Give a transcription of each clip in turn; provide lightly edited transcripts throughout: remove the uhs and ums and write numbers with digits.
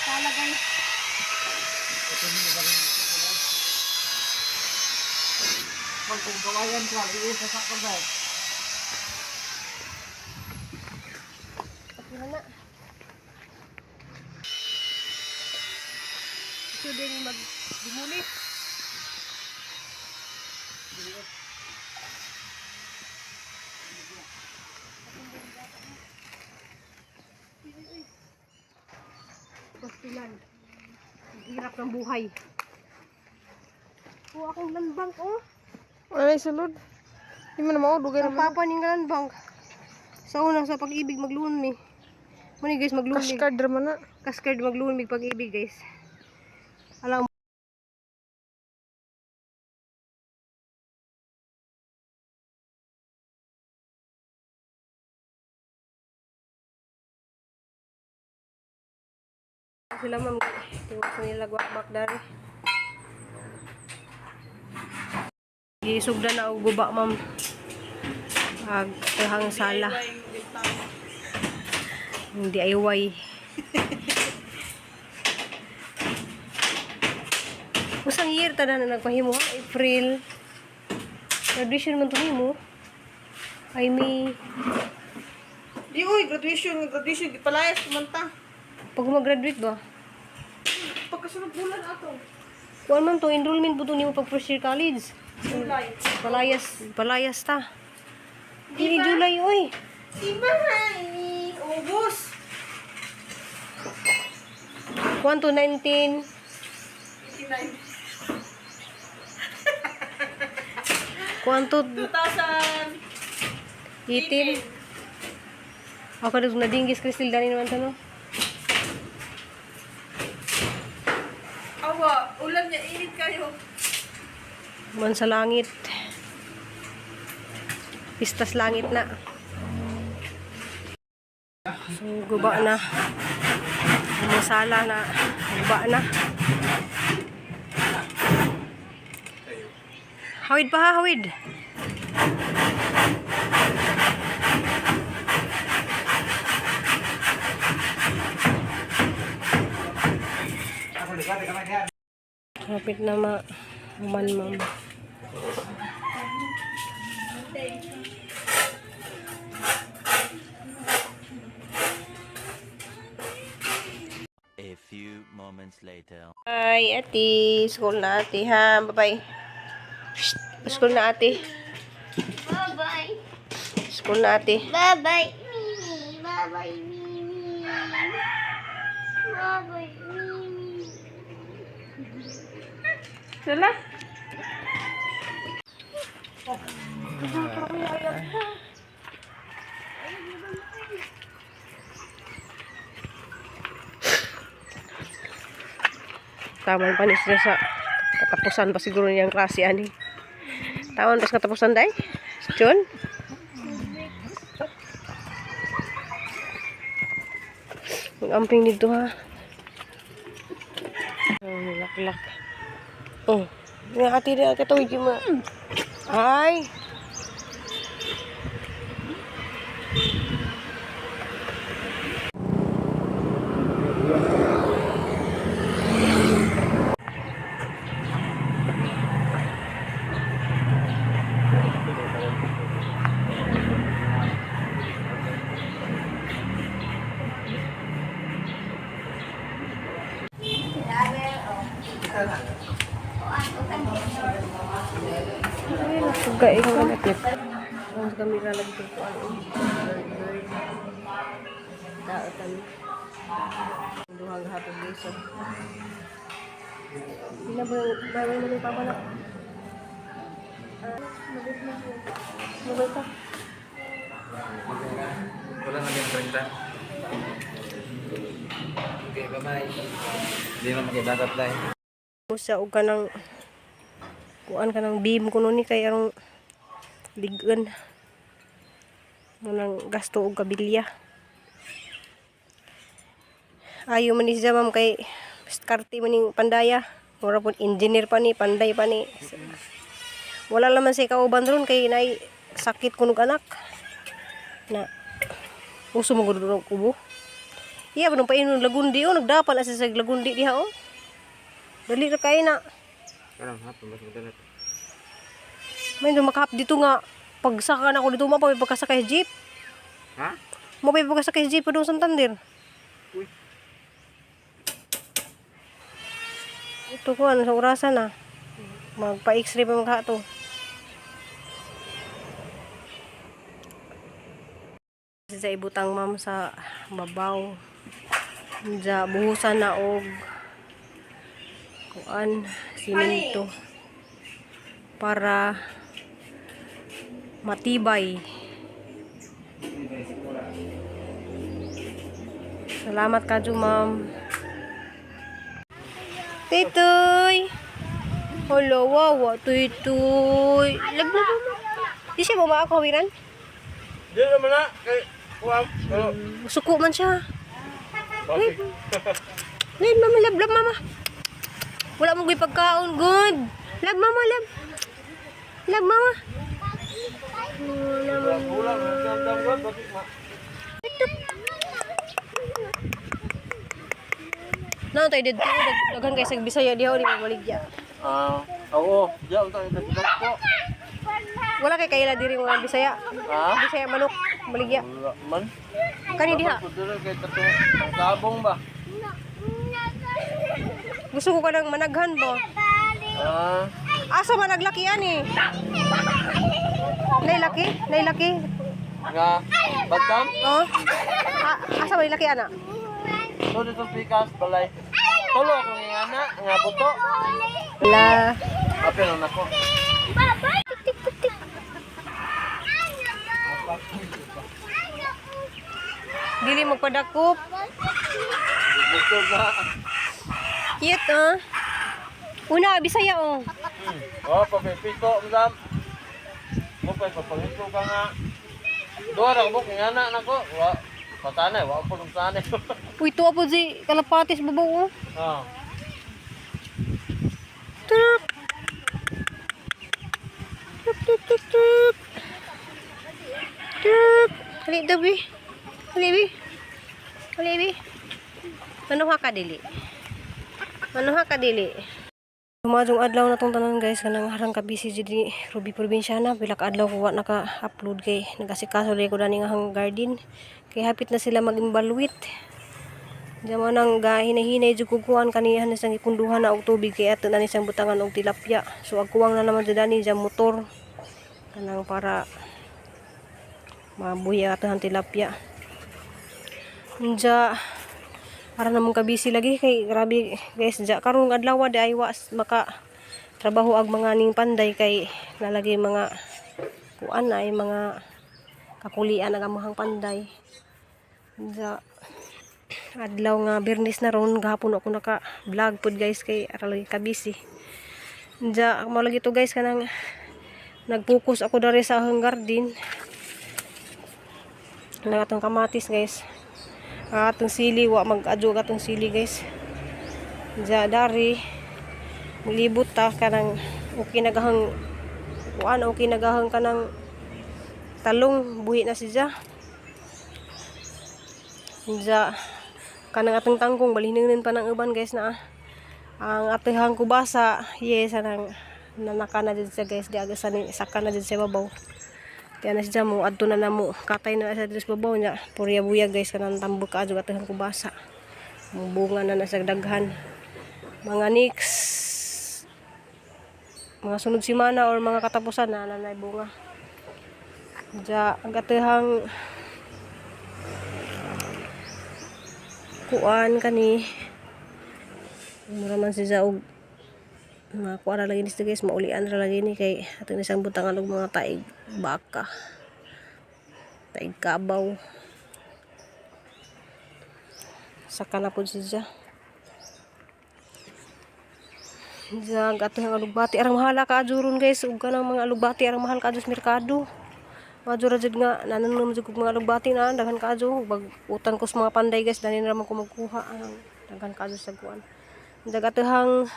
Sala, guys. Pagkawayan ko, iusa sa kabay. Kapira na. Ito din mag-demolish. Pastilan. Ang hirap ng buhay. Oh, akong land bank, oh. Ay, sulod. Di mo na mao, dugay Ang naman. papa ning land bank. Sa una, sa pag-ibig, magluon mi. Mani guys, magluon Cash mi. card raman na. Cash card, magluon mi pag-ibig, guys. Alam sila, ma'am, tingnan sa nila gwakbak dari. Gisugda na og guba, ma'am. Ag tuhang sala. Yung DIY. Usang year ta na nagpahimo ha? April. Graduation man to nimo. Ay may Di uy, graduation, graduation, gipalayas man ta. Pag mag-graduate ba? Pagkasunod bulan ato. Kuan man to, enrollment po to nimo pag first year college. July. Palayas, palayas ta. Dili July oy. Di ba ay August? Kuan to 19 89. Kuan to 2000. 18. Ako na nadinggis Crystal dani naman to, no. Awa, ulan niya, init kayo. Man sa langit. Pistas langit na. So, guba na. Ang mga sala na. Guba na. Hawid pa ha, hawid. Kapit na ma man, ma'am. A few moments later. Bye, ate. School na, ate, ha? Bye-bye. Shh. School na, ate. Bye-bye. School na, ate. Bye-bye, Mimi. Bye-bye, Mimi. Bye-bye, Mimi. Sala? Tama pa ni siya sa katapusan pa siguro niyang klase, ani. Tama pa sa katapusan, day? Chun? Mag-amping dito, ha? Oh, laklak. Oh, nga ate na katawid yung mga. Ay! Suga ikaw na natin. Ang kamera lagi ko ano. Tao kami. Duhang hapon guys. Oh. Pila ba yung bawal mo yung papa na? Mabay pa. Wala na yung 30. Okay, bye-bye. Hindi na makibatat dahil. Usa og kanang kuan kanang beam kuno ni kay arong ligon. Munang gasto og kabilya. Ayo man ni siya, ma'am, kay diskarte man ning pandaya. Mura pud engineer pa ni, panday pa ni. Wala laman say kauban ron kay nay sakit kunog anak. Na uso mo gud og ubo. Iya ba nung painon lagundi oh, nagdapa na siya sa lagundi diha oh. Dali ra kay na. Karon hapon mas madala to. May makahap dito nga pagsaka na ako dito mo pa pagkasakay sa jeep. Ha? Mo pa pagkasakay sa jeep padung Santander. Uy. Ito ko ano sa orasan na. Magpa-x-ray pa magha to. Sa ibutang ma'am sa babaw. Sa buhusan na og kuan simento para matibay. Salamat kadyo, ma'am. Titoy! Hala, wawa, tuytoy. Laglag mo. Di siya mo ako hawiran? Di naman na kay kuam. Suko man siya. Lab, mama, lab, lab, mama. Wala mong pagkaon. Good. Lab, mama, lab. Lab, mama. Wala man. Naon tayo dito? Daghan kay sa Bisaya diha di mabaligya. Ah, oo, diya unta ito ko. Wala kay kaila diri mga Bisaya. Ha? Bisaya manok baligya. Wala man. Kani diha. Kuduro kay tato ang sabong ba? Gusto ko kanang managhan ba? Ah, Asa man naglaki ani? Nay laki? Nay laki? nga batam. Oh. Asa man laki ana? So dito pikas balay. Tulo akong ingana nga buto. La. Apil na nako. Bye-bye. Tik, tik, tik, tik. Dili magpadakop. Gusto na. Cute ah. Una Bisaya oh. Oh, pagpipito, madam. Mo pa papangito ka nga. Duha ra ko ingana nako. Wa patanay, wa po nung tanay. Uy, tuwa po si kalapatis babaw oh. Ah. Tuk. Tuk tuk tuk tuk. Tuk. Hali daw bi. Hali bi. Hali bi. Manuha ka dili. Manuha ka dili. Tumadong adlaw na tong tanan guys, kanang harang ka busy jud ni Ruby Provinciana, pila ka adlaw ko wa naka-upload kay nagasikaso lagi ko dani nga hang garden. Kay hapit na sila mag-imbaluit. Diyan mo nang gahinahinay jud kukuan kanihan na sang ipunduhan na og tubig kay ato na ni sang butangan og tilapia. So agkuwang na naman jud ani diyan motor kanang para mabuhi ato ang tilapia. Unja para namong kabisi lagi kay grabe guys dya karong adlaw di ay was maka trabaho ag mga ning panday kay nalagay mga kuan ay mga kakulian ang among panday. Unja adlaw nga Biyernes na ron gahapon ako naka vlog pod guys kay ara lagi ka busy. Unja mao lagi to guys kanang nagpokus ako diri sa akong garden. Nang atong kamatis guys. Ang atong sili wa mag-adyo atong sili guys. Unja dari mulibot ta kanang okay nagahang kuan, okay nagahang kanang talong buhi na siya. Unja kanang atong tangkong balhinungnon pa ng uban guys na ang atihang kubasa, yes, anang nanaka na jud siya guys, di aga sa ni saka na jud siya babaw. Kaya na siya mo adto na namo katay na sa diri sa babaw niya purya buyag guys kanang tambok ka adto atihang kubasa. Bunga na na sa daghan. Mga next mga sunod semana or mga katapusan na nanay bunga. Diya ang atihang kuan kani mura man siya og mga kuan ra lagi ni siya guys, maulian ra lagi ni kay atong isang butangan og mga taig baka, taig kabaw. Saka na pud siya. Diya ato ang alugbati arang mahala ka ajuron guys, ug kanang mga alugbati arang mahal ka sa merkado. Madyo ra jud nga nanan naman jud kog mga alugbati na daghan ka adyo bag utan ko sa mga panday guys, dani na raman ko magkuha ang daghan ka adyo sa kuan. Diya atohang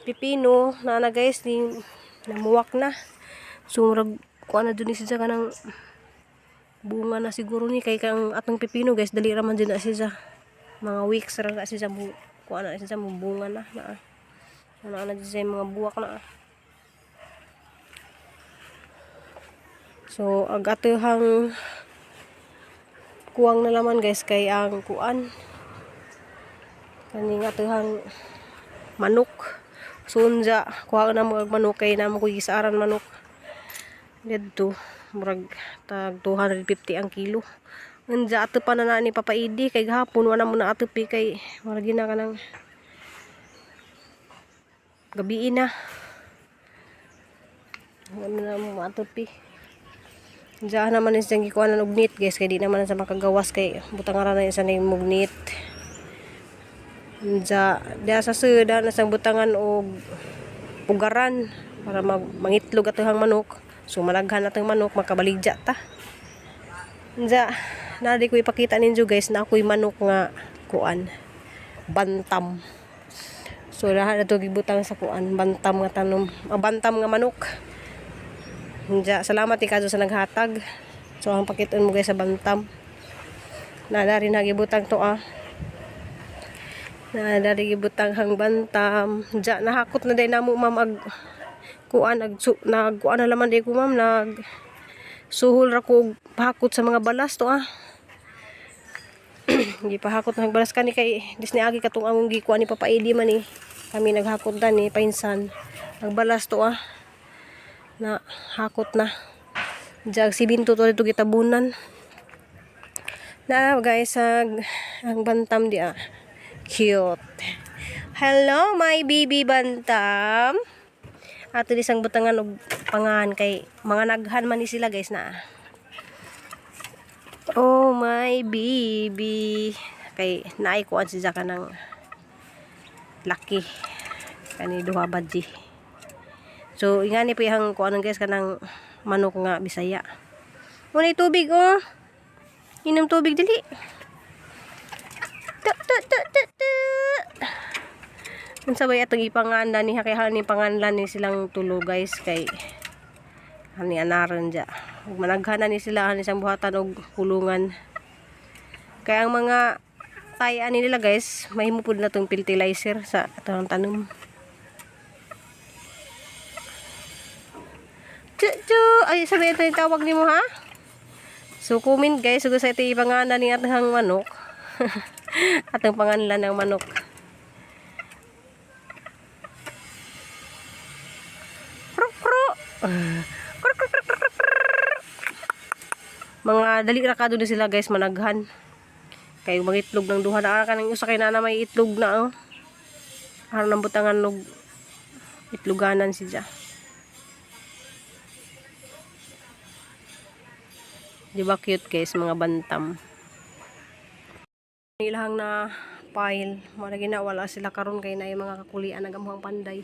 pipino na na guys ni namuwak na. So murag kuan na jud ni siya kanang Bunga na siguro ni kay kang atong pipino, guys, dali ra man jud na siya. Mga weeks ra na siya bu kuan na siya mo bunga na na. Ana na siya mga buwak na. So ag atohang kuwang na laman, guys, kay ang kuan kaning atohang manok. So unja kuha na mo og manok kay namo ko gisaaran manok didto, murag tag 250 ang kilo. Unja ato pa na na ni Papa Idi kay gahapon wala mo na atupi kay murag gina ka ng gabi na wala na mo atupi. Diyan naman is siyang gikuha ng ugnit, guys, kay di naman na sa makagawas kay butang ra na isa na yung mugnit. Diya, diya sa suda na sang butangan og pugaran para mangitlog atong manok. So malaghan atong manok makabaligya ta. Diya, nadi ko ipakita ninyo, guys, na ako'y manok nga kuan bantam. So lahat na to gibutang sa kuan bantam nga tanom, ah, bantam nga manok. Diya, salamat ikaw sa naghatag. So ang pakiton mo, guys, sa bantam. Na dari nagibutang to ah. Na dari gibutang hang bantam. Diya nahakot na day namo, ma'am, ag kuan ag su, nag kuan na laman day ko, ma'am, nag suhol ra ko og pahakot sa mga balas to ah. Gipahakot na balas kani kay disni agi katong among gikuan ni Papa Edi man eh. Kami naghakot dan ni painsan. Nagbalas to ah. Na hakot na. Jag si Binto to dito gitabunan. Na guys, ang bantam di ah. Cute. Hello, my baby bantam. Ato di sang butangan og pangan kay mga naghan man ni sila, guys, na. Oh my baby. Kay naay kuan si Zaka ng laki. Kani duha badji. So ingani pa ihang kuan, guys, kanang manok nga Bisaya. Muna tubig oh. Inom tubig dali. Tu tu tu tu tu. Unsa ba atong ipanganlan ni kay hani panganlan ni silang tulo, guys, kay hani anaran dya. Ug managhanan ni sila hani sang buhatan og kulungan. Kaya ang mga tay ani nila, guys, mahimo pud na tong fertilizer sa atong tanom. Chu chu, ay sabi ito yung tawag nimo ha? So comment, guys, ug sa ito ipangalan ni atong manok. Atong panganlan ng manok. Kro kro. Kro, kro, kro, kro, kro. Mga dali ra kadto sila, guys, managhan. Kay mga itlog ng duha na kanang usa kay nana may itlog na oh. Aron nang butangan og itloganan siya. Di ba cute, guys, mga bantam? Ilahang na pile, mara gina wala sila karon kay naay mga kakulian nag amuhang panday.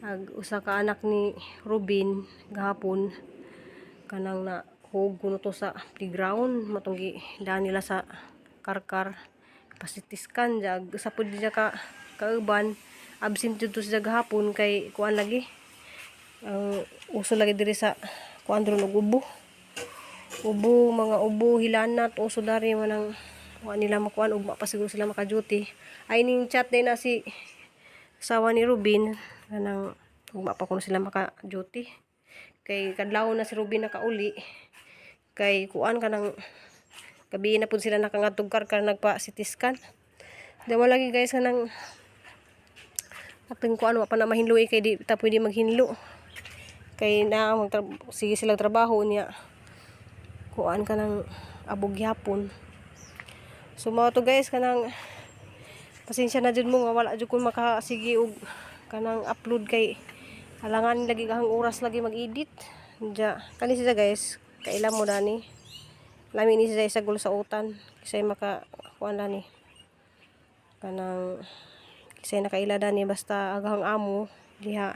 Ag usa ka anak ni Ruben gahapon kanang na hug kuno to sa playground matong gi daan nila sa karkar pasitiskan jag usa pud siya ka kauban absent jud to siya gahapon kay kuan lagi ang uso lagi diri sa kuan dron og ubo ubo, mga ubo, hilanat, uso dari manang wa nila makuan, ugma pa siguro sila maka-duty. Ay ning chat din na si asawa ni Ruben kanang ugma pa kuno sila maka-duty. Kay kadlaw na si Ruben nakauli kay kuan kanang gabi na pud sila nakangadtog karkar nagpa CT scan. Di mo lagi, guys, kanang atong kuan wa pa na mahinlo eh, kay di ta pwede maghinlo. Kay na sige silang trabaho niya kuan ka ng abog gyapon. So mao to, guys, kanang pasensya na jud mo nga wala jud ko makasige og kanang upload kay alangan lagi kahang oras lagi mag-edit. Diya, kani siya, guys, kaila mo dani. Lami ni siya isagol sa utan kisay maka kuan dani. Kanang kisay nakaila dani basta agahang amo diha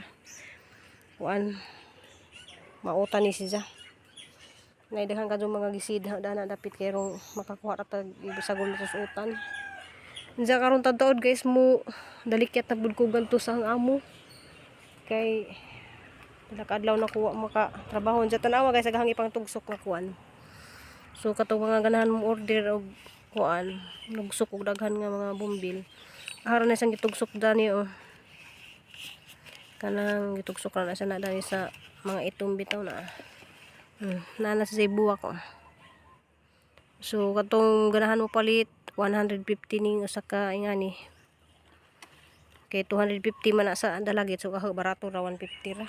kuan mautan ni siya. Naidaghan kadtong mga gisid dana dapit kay rong makakuha ra tag isagol sa utan. Diya karon taod, guys, mo dalikyat na pud ko ganto sa ang amo. Kay pila ka adlaw na kuha maka trabaho. Diya tanawa, guys, agahang ipang tugsok nga kuan. So katong mga ganahan mo order og kuan, nugsok og daghan nga mga bumbil. Aron na siyang gitugsok dani oh. Kanang gitugsok ra na siya na dani sa mga itom bitaw na. Naa na siya sa buwak oh. So katong ganahan mo palit 150 ning usa ka ingani. Kay 250 man na sa dalagit, so kaho barato ra, 150 ra.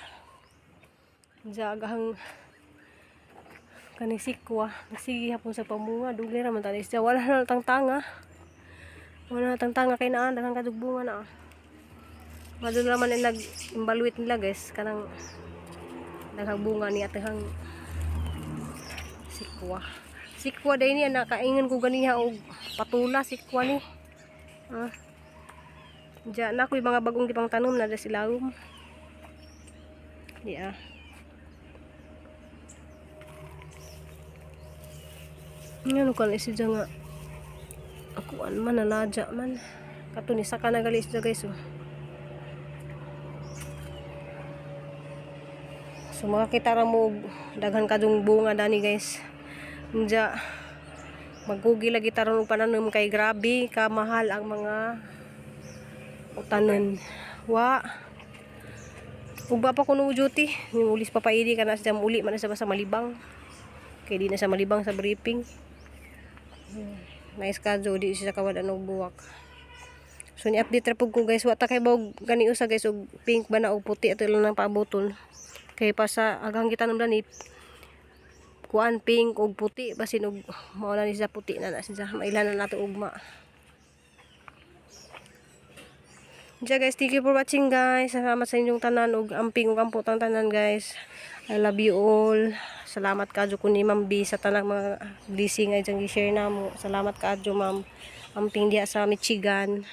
Diya agahang kaning sikwa, sige hapon sa pamunga, dugay ra man tani siya, wala na tang tanga. Wala na tang tanga kay naa daghan kadug bunga na. Madun ra man ang nag-imbaluit nila guys, kanang daghang bunga ni atehang sikwa. Sikwa day niya nakaingon ko ganiha og patula sikwa ni. Ah. Diya na ako'y mga bagong gipang tanom na sa ilawom. Di ah. Ngano kan isi dya nga akuan man naladya man. Kato ni saka na gali siya guys oh. So makakita ra mo og daghan kadung bunga dani guys. Diya magkugi lagi taron og pananom kay grabe kamahal ang mga utanon. Wa. Ug ba pa kuno duty, yung ulis papaili ka na siya uli man na siya basta malibang. Kay di na siya malibang sa briefing. Nice ka di siya kawad og buwak. So ni-update ra pud ko guys, wa ta kay bog gani usa guys og pink ba na og puti ato lang nang paaboton. Kay pa sa aghang gitanom dani kuan pink og puti basin og mao na ni siya, puti na na siya, maila na nato ugma. Diya guys, thank you for watching guys. Salamat sa inyong tanan ug amping ug amputang tanan guys. I love you all. Salamat kaadyo ko ni Ma'am B sa tanang mga blessing ay diyang gi-share namo. Salamat kaadyo, Ma'am. Amping diya sa Michigan.